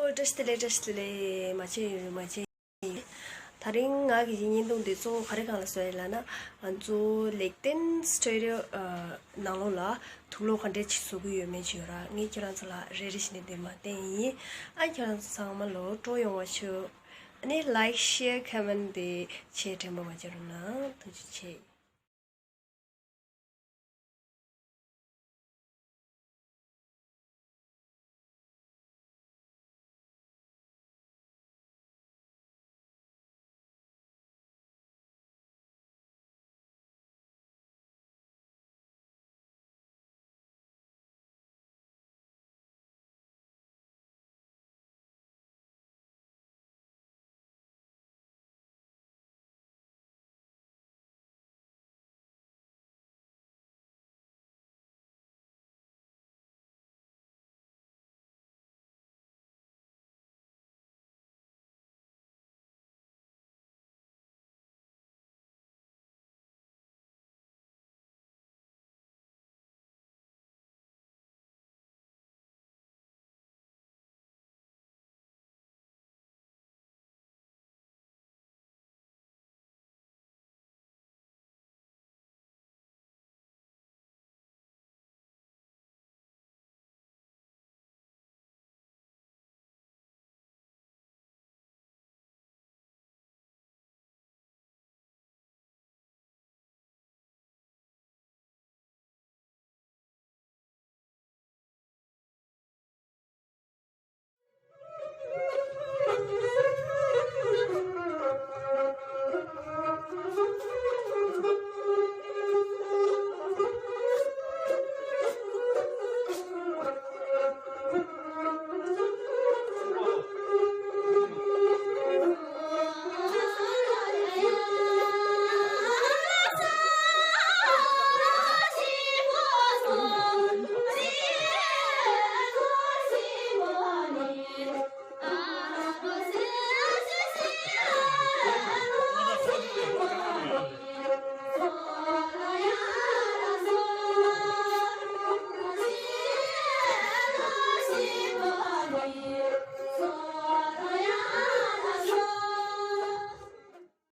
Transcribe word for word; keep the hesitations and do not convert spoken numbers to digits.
བཀྲ་ཤིས་བདེ་ལེགས། བཀྲ་ཤིས་བདེ་ལེགས། མ་བརྗེད་ཡོད་རེད། མ་བརྗེད་ཡོད། དེ་རིང་ང་གི་བརྙན་ཐུང་འདི་གཙོ་བོ་ག་རེ་སྒང་ལ་བཟོས་ཡིན་ལབ་ན། ང་ཚོ་ལེགས་ལྡན་སི་ཊུ་ཌི་ཡོ་ནང་ལོགས་ལ་དུག་སློག་ག་འདྲས་ཅིག་བཟོ་གི་ཡོད་མེད་ཅིག་ཡོད་ར། ངས་ཁྱེད་རང་ཚོ་ལ་རེ་རེ་བཞིན་དེ་མར་བསྟན་ཡིན། ཨ་ཁྱེད་རང་ཚོ་ཚང་མ་ལོ་སྤྲོ་ཡོང་བ་ཞུ། ཨ་ནི་ལའིཀ་ཤེར་ཁོ་མེན་ཊི་དེ་བྱེད་དྲན་པ་མ་བརྗེད་རོགས་གནང་། ཐུགས་རྗེ་ཆེ།